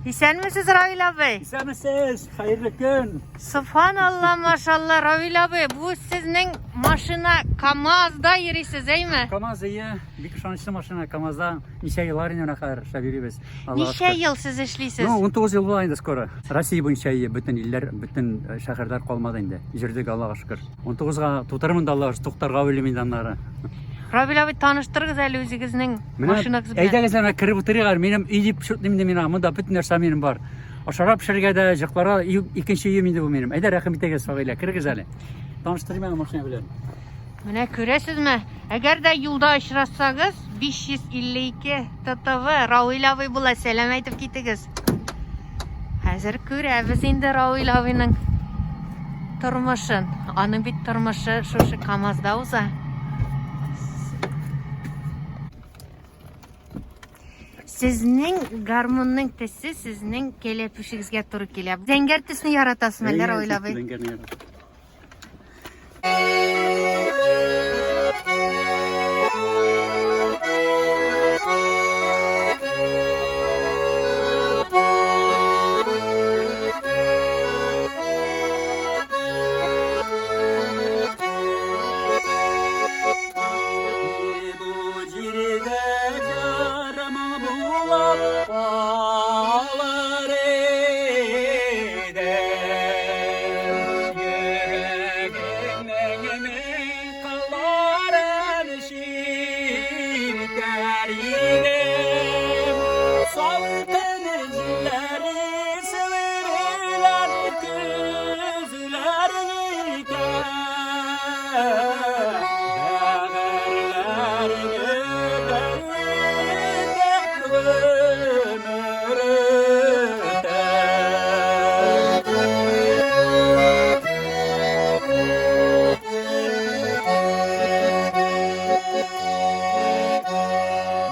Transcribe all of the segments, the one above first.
Исәнмесез, Равил абый. Исәнмесез, хәерле көн. Субханалла, машалла, Равил абый, бу сезнең машина КАМАЗда йөрисез, әйме? КАМАЗ ие, бик ышанычлы машина КАМАЗда ничә еллар инде менә хәзер эшләп йөрибез. Аллага Ничә шөкер. ел сез эшлисез? Ну, 19 ел була инде скоро. Россия буенча ие, бөтен илләр, бөтен э, шәһәрләр калмады инде. Йөрдек, Аллага шөкер. 19-га тутырмын да Аллага шөкер, туктарга уйлыйм инде аннары. Равил абый, таныштырыгыз әле үзегезнең Менә машинагыз белән. әйдәгез әнә кереп утырыйк әле. Минем өй дип шүрлим инде мин аңа. Монда бөтен нәрсә минем бар. Ашарга пешерергә дә, җыкларга өй, икенче өем инде бу минем. Әйдә, рәхим итегез, Фагыйлә, керегез әле. Таныштырыйм әле машина белән. Менә күрәсезме, әгәр дә юлда очрашсагыз, 552 ТТВ Равил абый була, сәлам әйтеп китегез. Хәзер күрәбез инде Равил абыйның тормышын. Аның бит тормышы шушы КАМАЗда уза. Сезнең гармунның төсе сезнең кәләпүшегезгә туры килә. Зәңгәр төсне яратасызмы әллә, Равил абый? Зәңгәрне яратам.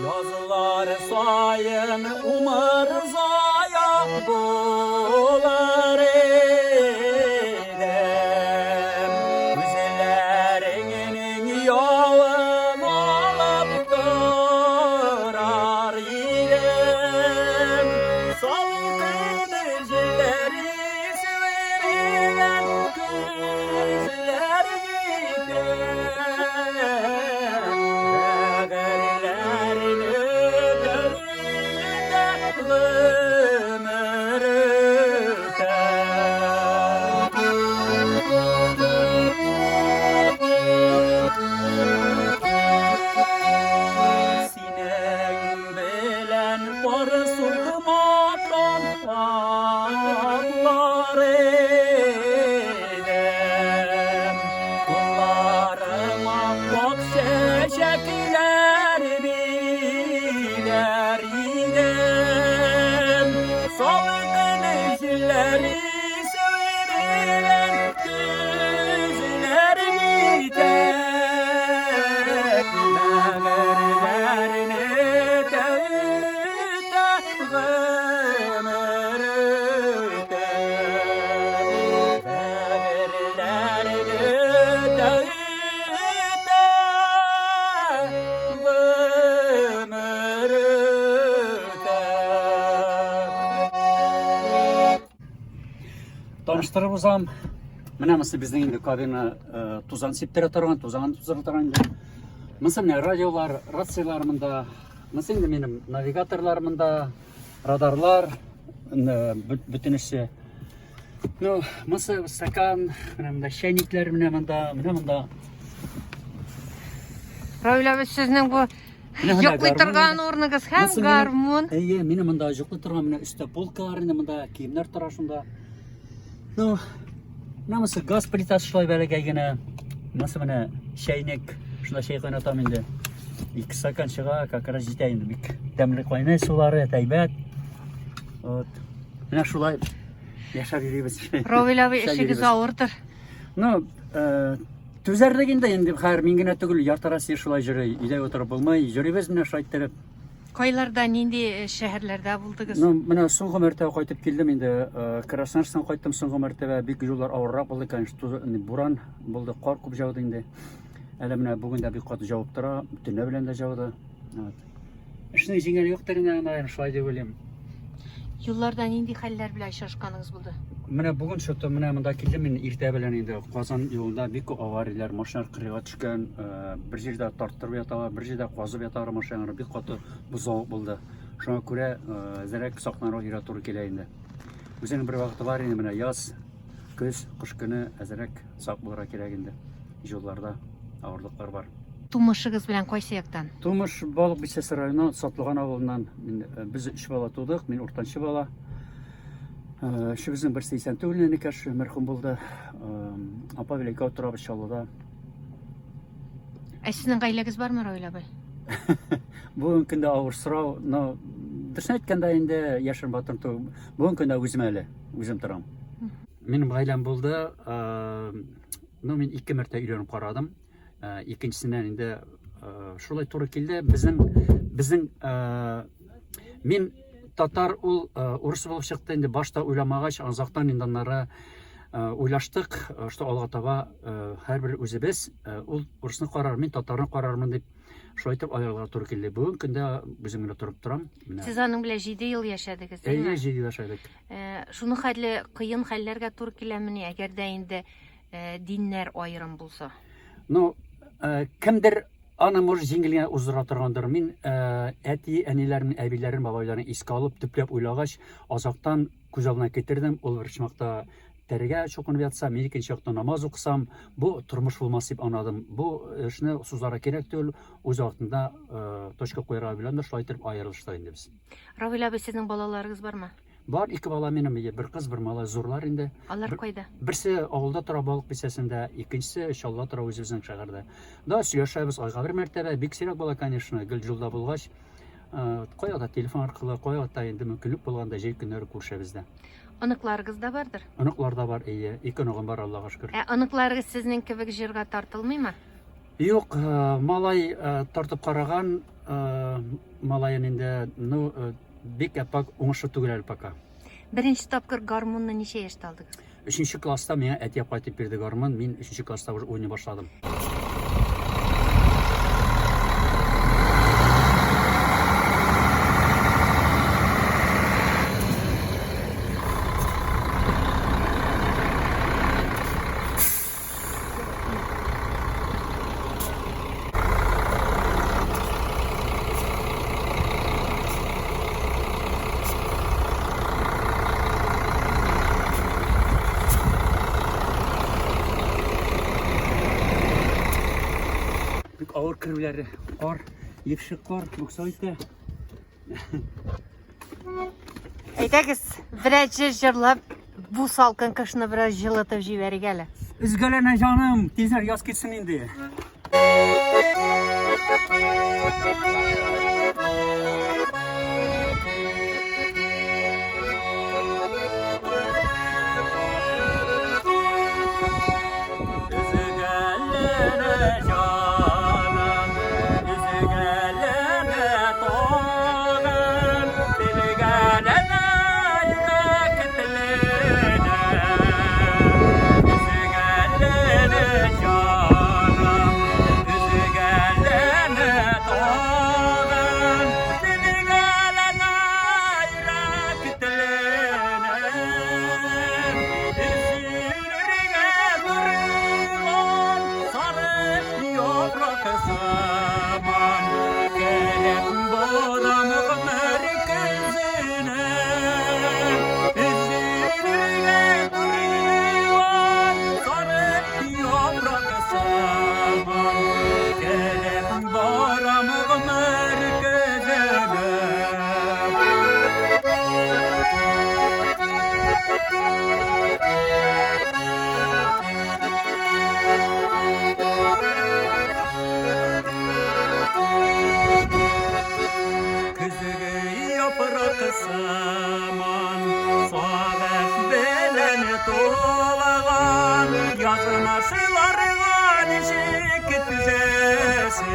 Язлар саен умырзая булыр идем. Үзләреңнең ялын алып торар идем. Салкын җилләр исүеннән көзләр җитә. Бәгырьләрне дәүләт гомер үтә. Синең белән пар сукмактан атлар идем. Кулларыма ак чәчәкләр бирер идем. Салкын җилләр исүеннән көзләр җитә. Бәгырьләрне тәүтә гомер үтә. Бәгырьләрне тәүтә гомер үтә. Таныштырып узам. Менә монысы безнең инде кабина э, тузан сиптерә торган, тузан туздыра торган инде. Монысы менә радиолар, рациялар монда. Монысы инде минем навигаторлар монда, радарлар, э, бөтенесе. Ну, монысы стакан, менә монда чәйникләр, менә монда, менә монда. Равил абый, сезнең бу Йоклый торган урыныгыз һәм гармун. Әйе, минем монда йоклый торган менә өстә полкалар инде монда киемнәр тора шунда. Ну, менә монысы газ плитасы шулай бәләкәй генә. Монысы менә чәйнек, шунда чәй кайнатам инде. Ике стакан чыга, как раз җитә инде бик тәмле кайнай сулары, әйбәт. Вот. Менә шулай яшәп йөрибез. Равил абый, эшегез авырдыр. Ну, э, Түзәрлек инде, инде хәер мин генә түгел, ярты Россия шулай йөри. Өйдә утырып булмый, йөрибез менә шулай иттереп. Кайларда, нинди э, шәһәрләрдә булдыгыз? Ну, менә соңгы мәртәбә кайтып килдем инде. Э, Красноярсктан кайттым соңгы мәртәбә. Бик юллар авыррак булды, конечно, буран булды, кар күп җауды инде. Әле менә бүген дә бик каты җавып тора, төнлә белән дә җауды. Вот. Эшнең җиңеле юктыр инде, наверное, шулай дип уйлыйм. Юлларда нинди хәлләр белән очрашканыгыз булды? Менә бүген что-то менә монда килдем мин иртә белән инде Казан юлында бик күп аварияләр, машиналар кырыйга төшкән, бер җирдә тарттырып яталар, бер җирдә казып яталар машиналар, бик каты бозау булды. Шуңа күрә әзрәк сакланырга йөрергә туры килә инде. Үзенең бер вакыты бар инде менә яз, көз, кыш көне әзрәк сак булырга кирәк инде. Юлларда авырлыклар бар. Тумышыгыз белән кайсы яктан? Тумыш Балык Бистәсе районы Сатлыган авылыннан. Без өч бала тудык, мин уртанчы бала. Өчебезнең берсе исән түгел, энекәш мәрхүм булды. Апа белән икәү торабыз Чаллыда. Ә сезнең гаиләгез бармы, Равил абый? Бүгенге көндә авыр сорау, но дөресен әйткәндә инде яшерен батырын түгел. Бүгенге көндә үзем әле, үзем торам. Минем гаиләм булды, но мин ике мәртә өйләнеп карадым. Икенчесеннән инде шулай туры килде. Безнең мин татар ул урыс булып чыкты инде башта уйламагач, азактан инде аннары уйлаштык, что алга таба һәрбер үзебез ул урысны карар, мин татарны карармын дип шулай итеп аерылырга туры килде. Бүгенге көндә үзем генә торып торам. Менә. Сез аның белән 7 ел яшәдегез, әйеме? Әйе, 7 ел яшәдек. Шуны хәтле кыен хәлләргә туры киләмени, әгәр дә инде диннәр аерым булса? Ну, кемдер аны может җиңел генә уздыра торгандыр. Мин әти, әниләрем, әбиләрем, бабайларны искә алып, төпләп уйлагач, азактан күз алдына китердем. Ул бер почмакта тәргә чукынып ятса, мин икенче якта намаз укысам, бу тормыш булмас дип аңладым. Бу эшне сузарга кирәк түгел, үз вакытында точка куярга белән дә шулай итеп аерылыштык инде без. Равил абый, сезнең балаларыгыз бармы? Бар, ике бала минем, бер кыз, бер малай, зурлар инде. Алар кайда? Берсе авылда тора, Балык бистәсендә, икенчесе Чаллыда тора, үзебезнең шәһәрдә. Да, сөйләшәбез айга бер мәртәбә, бик сирәк була, конечно, гел юлда булгач. Кая да телефон аркылы, кая да инде мөмкинлек булганда җәй көннәре күрешәбез дә. Оныкларыгыз да бардыр? Оныклар да бар, әйе. Ике оныгым бар, Аллага шөкер. Ә оныкларыгыз сезнең кебек җырга тартылмыймы? Юк, малай тартып караган, малаен инде, ну, бик әппак уңышлы түгел әле пока. Беренче тапкыр гармунны ничә яшьтә алдыгыз? Өченче класста миңа әти кайтып бирде гармун. Мин өченче класста уже уйный башладым. Бик авыр керүләре. Кар, епшек кар, букса итә. Әйдәгез, берәр җыр җырлап, бу салкын кышны бераз җылытып җибәрик әле. Өзгәләнә җаным, тизрәк яз килсен инде. Өзгәләнә җаным, өзгәләнә тагын, телгәләнә йөрәк теленә. Өзгәләнә җаным, өзгәләнә тагын, телгәләнә йөрәк теленә. Өзелергә торган сары яфрак сыман, Кәләп барам гомер көзенә. Өзелергә торган сары яфрак сыман, Кәләп барам гомер көзенә. Көзге яфрак сыман, сагыш белән тулган, язмышларга ничек түзәсең?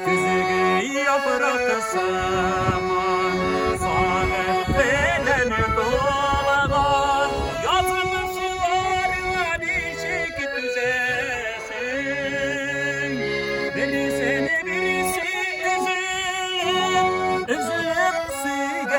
Көзге яфрак сыман, сагыш белән тулган, язмышларга ничек түзәсең? Берсен берсе өзеп, өзеп сөйгән.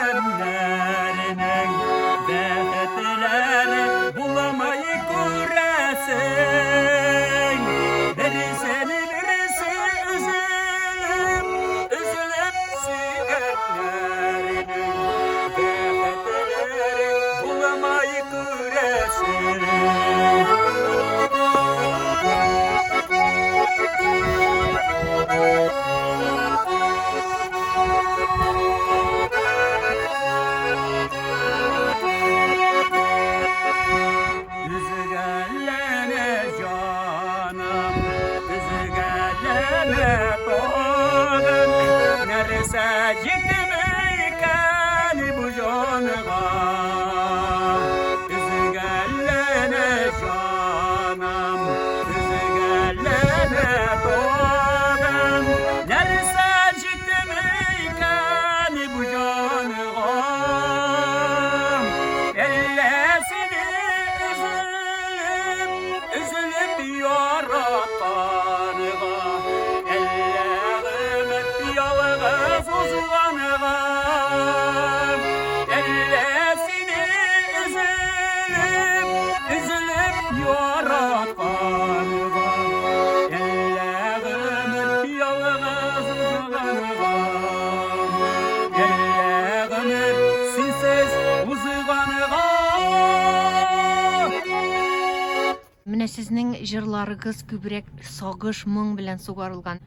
җырларыгыз күбрәк сагыш, моң белән сугарылган.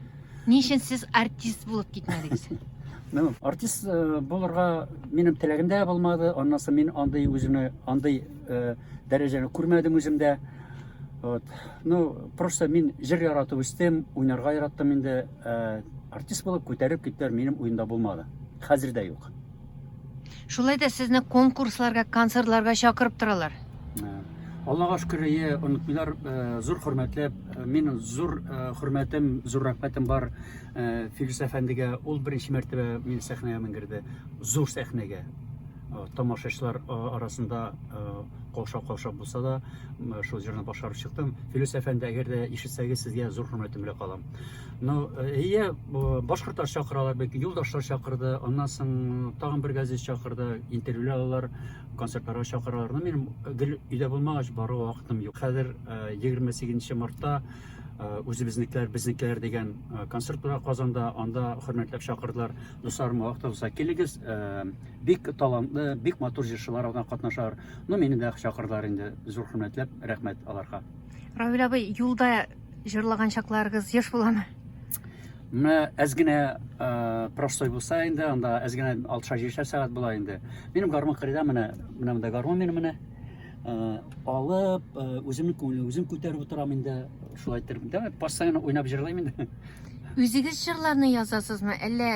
Ни өчен сез артист булып китмәдегез? Ну, артист булырга минем теләгем дә булмады. Аннан соң мин андый үземне, андый дәрәҗәне күрмәдем үземдә. Вот. Ну, просто мин җыр яратып үстем, уйнарга яраттым инде. Артист булып күтәреп китәр минем уенда булмады. Хәзер дә юк. Шулай да сезне конкурсларга, концертларга чакырып торалар. Аллага шөкер, әйе, онытмыйлар, зур хөрмәтләп, минем зур хөрмәтем, зур рәхмәтем бар Филүс әфәндегә. Ул беренче мәртәбә мине сәхнәгә менгерде, зур сәхнәгә. Тамашачылар арасында каушап-каушап булса да, шул җырны башкарып чыктым. Филүс әфәнде, әгәр дә ишетсәгез, сезгә зур хөрмәтем белән калам. Ну, әйе, башкортлар чакыралар бит, юлдашлар чакырды, аннан соң тагын бер газет чакырды, интервью алалар, концертларга чакыралар. Ну, минем гел өйдә булмагач, бару вакытым юк. Хәзер 28 мартта үзебезнекеләр, безнекеләр дигән концерт була Казанда, анда хөрмәтләп чакырдылар. Дусларым, вакыт булса килегез, бик талантлы, бик матур җырчылар анда катнашар. Ну, мине дә чакырдылар инде, зур хөрмәтләп, рәхмәт аларга. Равил абый, юлда җырлаган чакларыгыз еш буламы? Менә әз генә простой булса инде, анда әз генә 6-7 сәгать була инде. Минем гармун кырыйда менә, менә монда гармун минем менә. Алып, үземнең күңелне үзем күтәреп утырам инде. Шулай итеп, да, постоянно уйнап җырлыйм инде. Үзегез җырларны язасызмы, әллә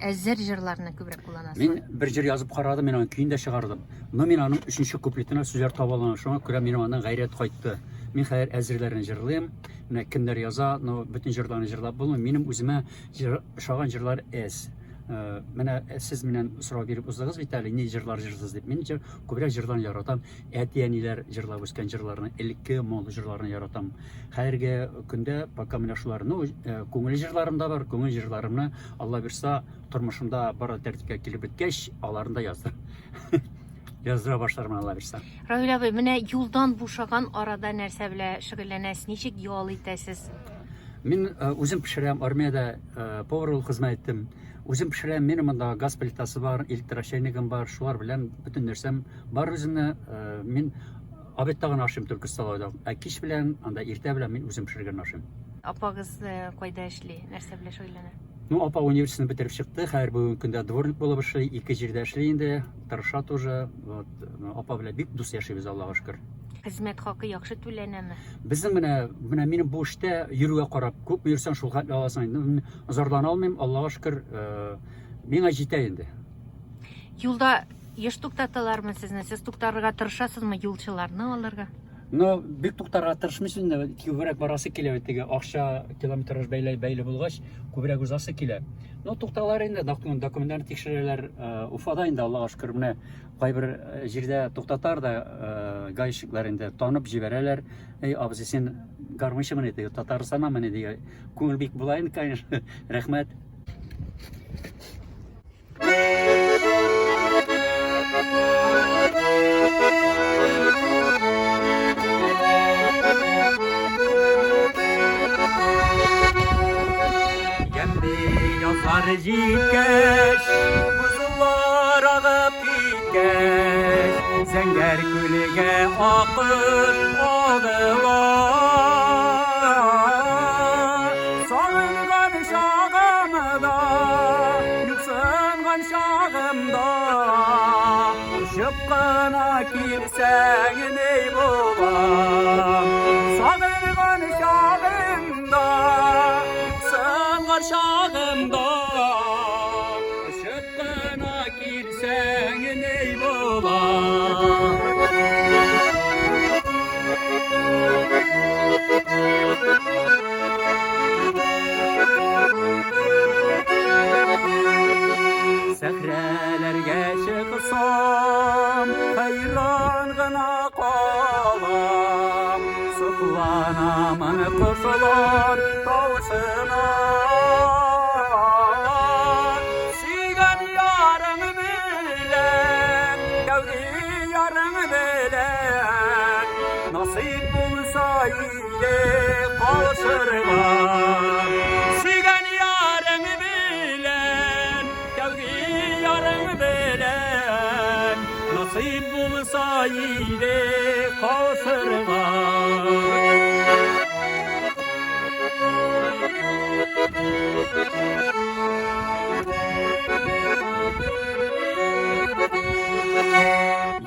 әзер җырларны күбрәк кулланасызмы? Мин бер җыр язып карадым, мин аның көен дә чыгардым. Но мин аның өченче куплетына сүзләр таба алмадым. Шуңа күрә минем аннан гайрәт кайтты. Мин хәзер әзерләрен җырлыйм. Менә кемнәр яза, но бөтен җырларны җырлап булмый. Минем үземә җыр, ошаган җырлар әз. Менә сез миннән сорау биреп уздыгыз бит әле, ни җырлар җырсыз дип. Мин җыр, күбрәк җырларны яратам. Әти-әниләр җырлап үскән җырларны, элекке моңлы җырларны яратам. Хәзерге көндә пока менә шулар, ну, күңел җырларым да бар, күңел җырларымны, Алла бирса, тормышымда бары тәртипкә килеп беткәч, аларны да яздырам. Яздыра башлармын, Алла бирса. Равил абый, менә юлдан бушаган арада нәрсә белән шөгыльләнәсез, ничек ял итәсез? Мин үзем пешерәм, армиядә повар булып хезмәт иттем. Үзем пешерәм, минем монда газ плитасы бар, электрочайнигым бар, шулар белән бөтен нәрсәм бар үземне. Мин обедта гына ашыйм только столовойда. Ә кич белән, анда иртә белән мин үзем пешергән ашыйм. Апагыз кайда эшли, нәрсә белән шөгыльләнә? Ну, апа университетны бетереп чыкты, хәзер бүгенге көндә дворник булып эшли, ике җирдә эшли инде, тырыша тоже. Вот, апа белән бик дус яшибез, Аллага шөкер. Хезмәт хакы яхшы түләнәме? Безнең менә, менә минем бу эштә йөрүгә карап, күпме йөрсәң, шул хәтле аласың инде. Мин зарлана алмыйм, Аллага шөкер, миңа җитә инде. Юлда еш туктаталармы сезне? Сез туктарырга тырышасызмы юлчыларны алырга? Но бик туктарга тырышмыйсың инде, күбрәк барасы килә бит, теге акча километраж бәйле бәйле булгач, күбрәк узасы килә. Но тукталар инде, документларны тикшерәләр. Уфада инде, Аллага шөкер, менә кайбер җирдә туктатар да гаишниклар инде танып җибәрәләр. Эй, абзый, син гармунчымыни, теге Татарстаннанмыни, дигән. Күңел бик була инде, конечно. Рәхмәт. Ямьле язлар җиткәч, бозлар агып киткәч, зәңгәр күлгә акыш агыла. Сагынган чагымда, юксынган чагымда, очып кына килсәң ни була? Сагынган чагымда, юксынган чагымда, очып кына килсәң ни була? Сәхрәләргә чыксам, хәйран гына калам. Сокланамын кошлар тавышына. Сөйгән ярың белән, тәүге ярың белән, насыйп булса иде кавышырга. Сөйгән ярың белән, тәүге ярың белән, насыйп булса иде кавышырга.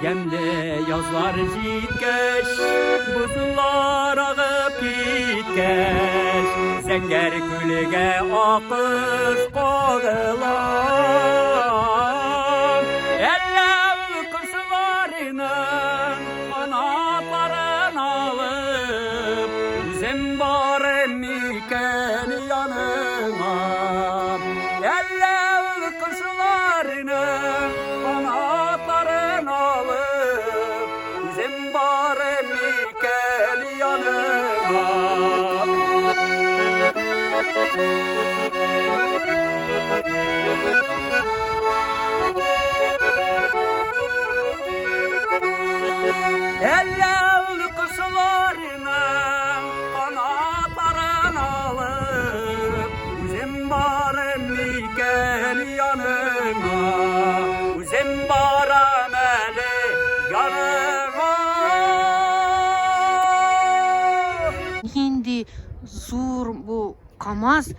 Ямьле язлар җиткәч, бозлар агып киткәч, зәңгәр күлгә акыш кагыла. Әллә ул кошларның канатларын алып, үзем барым микән яныңа? Әллә ул кошларның канатларын алып, үзем барым микән яныңа? Әллә ул кошларның канатларын алып, үзем барым микән яныңа? Үзем барам әле яныңа. Нинди зур бу КАМАЗ.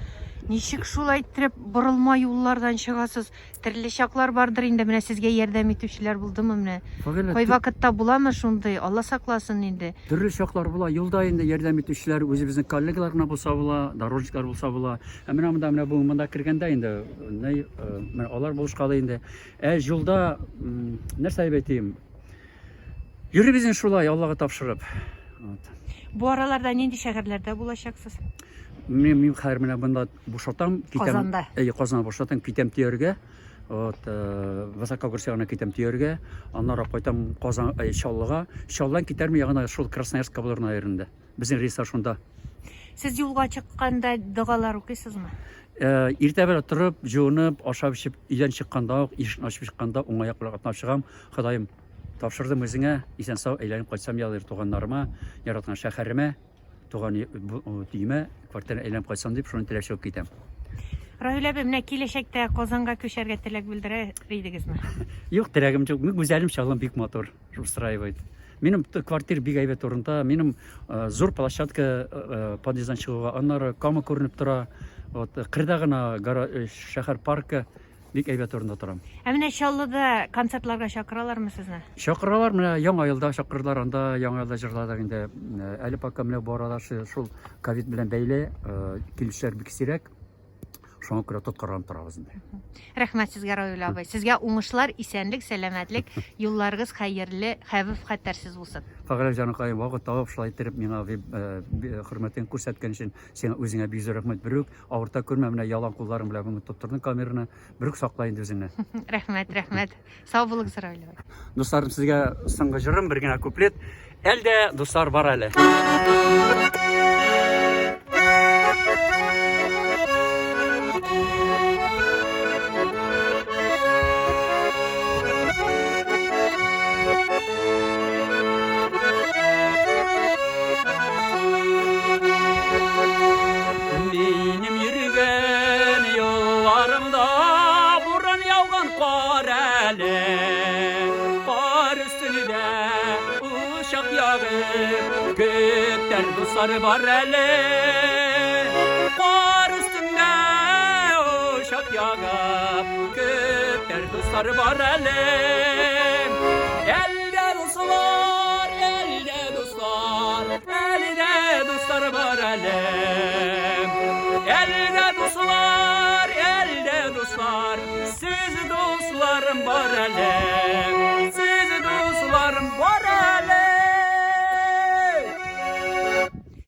Ничек шулай иттереп борылма юллардан чыгасыз? Төрле чаклар бардыр инде, менә сезгә ярдәм итүчеләр булдымы менә? Фагыйлә, Кайвакытта буламы шундый? Алла сакласын инде. Төрле чаклар була. Юлда инде ярдәм итүчеләр үзебезнең коллегалар гына булса була, дорожниклар булса була. Ә менә монда менә бу монда кергәндә инде ни, менә алар булышкалый инде. Ә юлда нәрсә дип әйтим? Йөрибез инде шулай, Аллага тапшырып. Вот. Бу араларда нинди шәһәрләрдә булачаксыз? Мин хәзер менә монда бушатам, китәм. Казанда. Әйе, Казанда бушатам, китәм Төяргә. Вот, Высокогорск ягына китәм Төяргә. Аннары кайтам Казан, Чаллыга. Чаллыдан китәрмен ягына шул Красноярскка булыр наверное. Безнең рейслар шунда. Сез юлга чыкканда догалар укыйсызмы? Иртә белән торып, җуынып, ашап эчеп, өйдән чыкканда ук, ишекне ачып чыкканда уң аяк белән атлап чыгам. Ходаем, тапшырдым үзеңә, исән-сау әйләнеп кайтсам ярар туганнарыма, яраткан шәһәремә, туган өемә, квартирага әйләнеп кайтсам дип, шуны теләп чыгып китәм. Равил абый, менә киләчәктә Казанга күчәргә теләк белдерә идегезме? Юк, теләгем юк. Мин гүзәлем Чаллым бик матур, устраивает. Минем квартир бик әйбәт урында, минем зур площадка подъезддан чыгуга, аннары Кама күренеп тора. Вот, кырда гына шәһәр паркы, бик әйбәт урында торам. Ә менә Чаллыда концертларга чакыралармы сезне? Чакыралар, менә Яңа елда чакырдылар, анда Яңа елда җырладык инде. Әле пока менә бу арада шул ковид белән бәйле килүчеләр бик сирәк. Шуңа күрә тоткарланып торабыз инде. Рәхмәт сезгә, Равил абый. Сезгә уңышлар, исәнлек, сәламәтлек, юлларыгыз хәерле, хәвеф-хәтәрсез булсын. Фагыйлә җаныкаем, вакыт табып шулай иттереп миңа хөрмәтен күрсәткән өчен сиңа үзеңә бик зур рәхмәт. Берүк авырта күрмә, менә ялан кулларың белән бүген тоттырдың камераны. Берүк сакла инде үзеңне. Рәхмәт, рәхмәт. Сау булыгыз, Равил абый. Дусларым, сезгә соңгы җырым, бер генә куплет. Әлдә дуслар бар әле. Минем йөргән юлларымда буран яуган кар әле. Кар өстендә учак ягып, көтәр дуслар бар әле. Кар өстендә учак ягып, көтәр дуслар бар әле. Әлдә дуслар, әлдә дуслар, әлдә дуслар бар әле. Әлдә дуслар, әлдә дуслар, сез дусларым бар әле.